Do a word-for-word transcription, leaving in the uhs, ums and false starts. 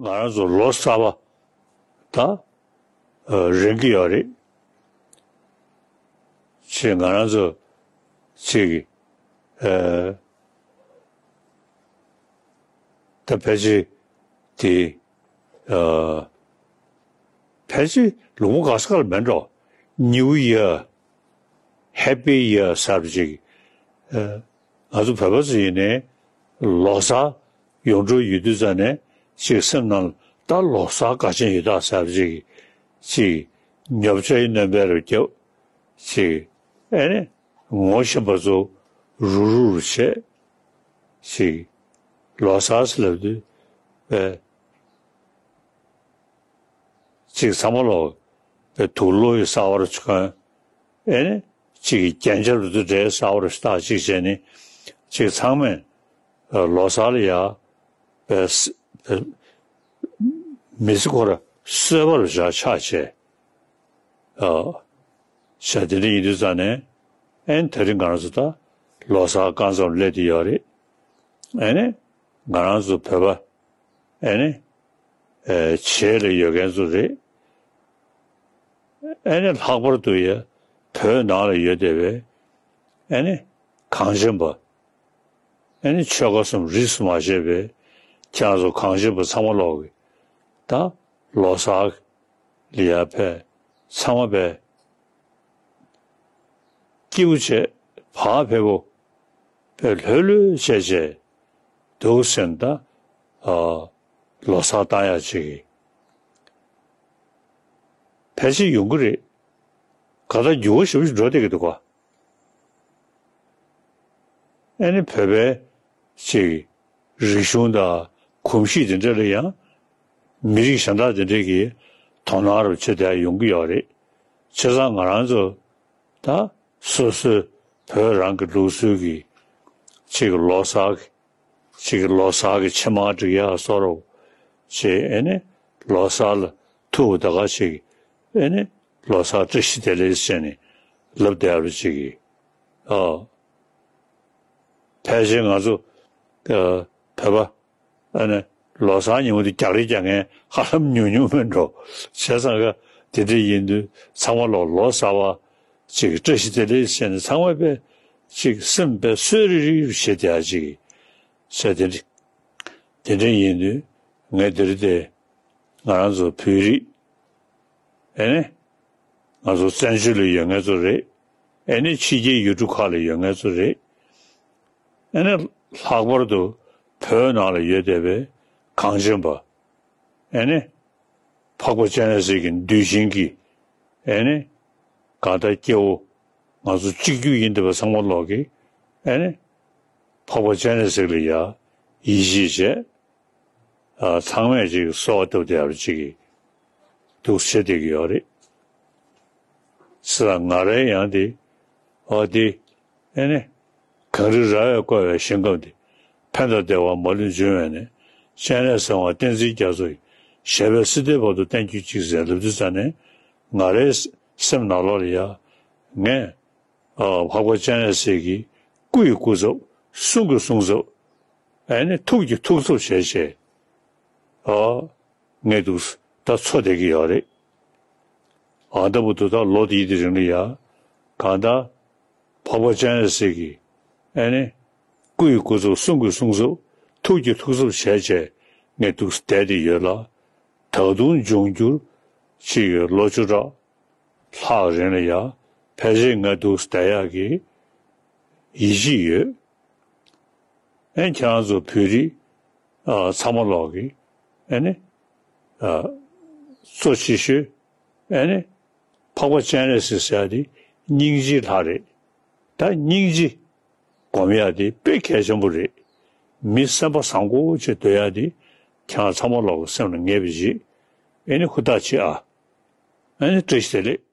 ང་རང་ཚོ་ལོ་གསར་པ་ད་རན་གྱི་ཡོད་རེད། ཅེས་ང་རང་ཚོ་ཅིག་ཨ་ད་ཕལ་ཆེར་དེ་ཨ་ཕལ་ཆེར་ལོ་ངོ་ག་ས་ག་ལ་མེད་འགྲོ། New Year, Happy Year ཟེར་བ་ཅིག་ཨ་ང་ཚོ་བོད་པ་ཚོ་ཡིན་ནའི་ལོ་གསར་ཡོང་འགྲོ་ཡོད་དུས་ཙ་ནས་ཅིག་སེམས་ནང་ད་ལོ་གསར་དགའ་ཆེན་ཡོད་ད་ཟེར་བ་ཅིག་ཅིག་ཉོབ་ཆ་ཡི་སྣོན་པ་རུ་བརྒྱབ། ཅིག་ཨེ་ནི་ངོ་ཤེས་པ་ཚོ་རུག་རུག་རུ་བྱས། ཅིག་ལོ་གསར་ཟེར་ལབ་དུས་ཨེ་ཅིག་ཚང་མ་ལོག་པའི་དུག་ལོག་གི་གསར་པ་རུ་ཆུ་ཁོན་ཨེ་ནི་ཅིག་གི་རྒྱན་ཆ་རུ་དུ་འདྲའི་གསར་པ་རུ་ཞུ་དག་ཅིག་བྱས་ནི་ཅིག་ཚང་མས་ལོ་གསར་ལ་ཡ་པའི་མི་ཚེ་ཁོ་ར་གསོད་པ་རུ་བཞག་ཆགས་བྱས། ཨ་བྱས་དེ་འདྲ་ཡིན་དུས་ཙ་ནས་ཨེ་ནི་དེ་རིང་ང་རང་ཚོ་ད་ལོ་གསར་རྐང་ཙམ་སླེབས་བསྡད་ཡོད་རེད། ཨེ་ནི་ང་རང་ཚོ་བོད་པ་ཨེ་ནི་ཨེ་བྱེས་ལ་ཡོད་མཁན་ཚོ་རེད། ཨེ་ནི་ལྷག་པར་དུ་ཡ་བོད་ནང་ལ་ཡོད་བསྡད་པའི་ཨེ་ནི་གངས་ཅན་པ་ཨེ་ནི་ཆོལ་ཁ་གསུམ་རིས་སུ་མ་ཆད་པའི་ཁྱེད་རང་ཚོ་གངས་ཅན་པ་ཚང་མ་ལོག་གི་ད་ལོ་གསར་ལ་ཡ་ཕེབས་ཚང་མ་ཕེབས། སྐྱིད་པོ་བྱས་བག་ཕེབས་པོ་ཕེབས་ལྷོད་ལྷོད་བྱས་བྱས་འདུག་ཟེར་ན་ད་ཨ་ལོ་གསར་བཏང་ཡག་ཅིག་ཕལ་ཆེར་ཡོང་གི་རེད། ག་ད་འགྱུར་བ་ཞེ་པོ་ཞིག་འགྲོ་བསྡད་ཀྱི་འདུག་ག་ཨེ་ནི་བོད་པའི་ཅིག་རིག་གཞུང་དང་གོམས་གཤིས་དེ་འདྲ་ལ་ཡང་མི་རིགས་གཞན་དག་དེ་འདྲས་ཀྱིས་དོ་སྣང་རུ་བྱེད་བསྡད་ཡོང་གི་ཡོད་རེད། བྱས་ཙང་ང་རང་ཚོ་ད་སོ་སོའི་བོད་རང་གི་ལུགས་སྲོལ་གྱི་ཅིག་ལོ་གསར་གྱི་ཅིག་ལོ་གསར་གྱི་ཕྱེ་མར་སྒྲིག་ཡག་བཟོ་རོགས་བྱས། ཨེ་ནི་ལོ་གསར་ལ་ཐུག་ད་ག་ཅིག་ཨེ་ནི་ལོ་གསར་བཀྲ་ཤིས་བདེ་ལེགས་ཟེར་ནས་ལབ་བསྡད་པ་ཅིག་གིས་ཨ། ཕལ་ཆེར་ང་ཚོ་ཨ་བོད་པ་ཨ་ནི་ལོ་གསར་ཉིན་མོ་དེ་རྒྱག་རེས་རྒྱག་མཁན་ཧ་ལམ་ཉུང་ཉུང་མིན་འགྲོ། བྱས་ཙང་ག་དེ་འདྲ་ཡིན་དུས་ཚང་མ་ལོ་ལོ་གསར་བ་ཅིག་བཀྲ་ཤིས་བདེ་ལེགས་ཟེར་ནས་ཚང་མ་དཔེ་ཅིག་སེམས་དཔེ་གསོས་རི་རི་རུ་བྱེད་བསྡད་ཡག་ཅིག་བྱས། དེ་འདྲ་དེ་འདྲ་ཡིན་དུས་ངས་འདིར་དེ་ང་རང་ཚོ་བོད་རིགས་ཨེ་ནི་ང་ཚོ་བཙན་བྱོལ་ལ་ཡོད་མཁན་ཚོ་རེད། ཨེ་ནི་ཕྱི་རྒྱལ་ཡུལ་གྲུ་ཁག་ལ་ཡོད་མཁན་ཚོ་རེད། ཨེ་ནི་ལྷག་པར་དུ་བོད་ནང་ལ་ཡོད་བསྡད་པའི་གངས་ཅན་པ་ཨེ་ནི་འཕགས་པ་སྤྱན་རས་གཟིགས་ཀྱི་གདུལ་ཞིང་གི་ཨེ་ནི་གང་ལྟར་སྐྱེ་བོ་ང་ཚོ་གཅིག་གྱུར་ཡིན་བསྡད་པ་ཚང་མ་ལོག་གིས་ཨེ་ནི་འཕགས་པ་སྤྱན་རས་གཟིགས་ལ་ཡ་ཡིད་ཆེས་བྱས། ཨ་ཚང་མས་ཅིག་གསོལ་བ་བཏབ་བསྡད་ཡག་ཅིག་འདུག་བྱེད་བསྡད་ཀྱི་ཡོད་རེད། ཟེར་ང་རའི་ཡང་དེ་ཨོ་དེ་ཨེ་ནི་གངས་རི་ར་བས་བསྐོར་བའི་ཞིང་ཁམས་འདི། ཕན་དང་བདེ་བ་མ་ལུས་འབྱུང་བའི་གནས། སྤྱན་རས་གཟིགས་དབང་བསྟན་འཛིན་རྒྱ་མཚོ་ཡི། ཞབས་པད་སྲིད་མཐའི་བར་དུ་བརྟན་གྱུར་ཅིག་ཟེར་ལབ་དུས་ཙ་ནས་ང་རའི་སེམས་ནང་ལོགས་ལ་ཡ་ངས་ཨ་འཕགས་པ་སྤྱན་རས་གཟིགས་ཀྱི་སྐུ་ཡི་སྐུ་ཚབ་གསུང་གི་གསུང་ཚབ་ཨེ་ནི་ཐུགས་ཀྱི་ཐུགས་ཚབ་བྱས་བྱས་ཨ་ངས་འདུག་ད་འཚོ་བསྡད་ཀྱི་ཡོད་རེད། ཨ་ད་བུ་དུ་ད་ལོ་དེའི་དེ་རིང་ལ་ཡ་གང་ལྟར་འཕགས་པ་སྤྱན་རས་གཟིགས་ཀྱི་ཨེ་ནི་སྐུ་ཡི་སྐུ་ཚབ་གསུང་གི་གསུང་ཚབ་ཐུགས་ཀྱི་ཐུགས་ཚབ་བྱས་བྱས་ངས་འདུག་བསྡད་དེ་ཡོད་ལ། ད་དུང་འབྱུང་འགྱུར་ཅིག་ལོ་བཅུ་ཕྲག་ལྷག་རིང་ལ་ཡ་ཕལ་ཆེར་ང་འདུག་བསྡད་ཡག་གི་ཡིད་ཆེས་ཡོད། ཨེ་ཁྱེད་རང་ཚོ་བོད་རིགས་ཨ་ཚང་མ་ལོག་གི་ཨེ་ནི་ཨ་གཙོ་ཆེ་ཤོས་ཨེ་ནི་འཕགས་པ་སྤྱན་རས་གཟིགས་ཟེར་ཡག་དེ་སྙིང་རྗེའི་ལྷ་རེད། ད་སྙིང་རྗེ་སྒོམ་ཡག་དེ་དཔེ་གལ་ཆེན་པོ་རེད། མི་སེམས་པ་བཟང་པོ་བྱེད་སྡོད་ཡག་དེ་ཁྱེད་རང་ཚང་མ་ལོག་གི་སེམས་ལ་ངེས་པ་ཞིག་ཨེ་ནི་ཧུར་ཐག་བྱེད་ཨ། ཨེ་ནི་བཀྲ་ཤིས་བདེ་ལེགས།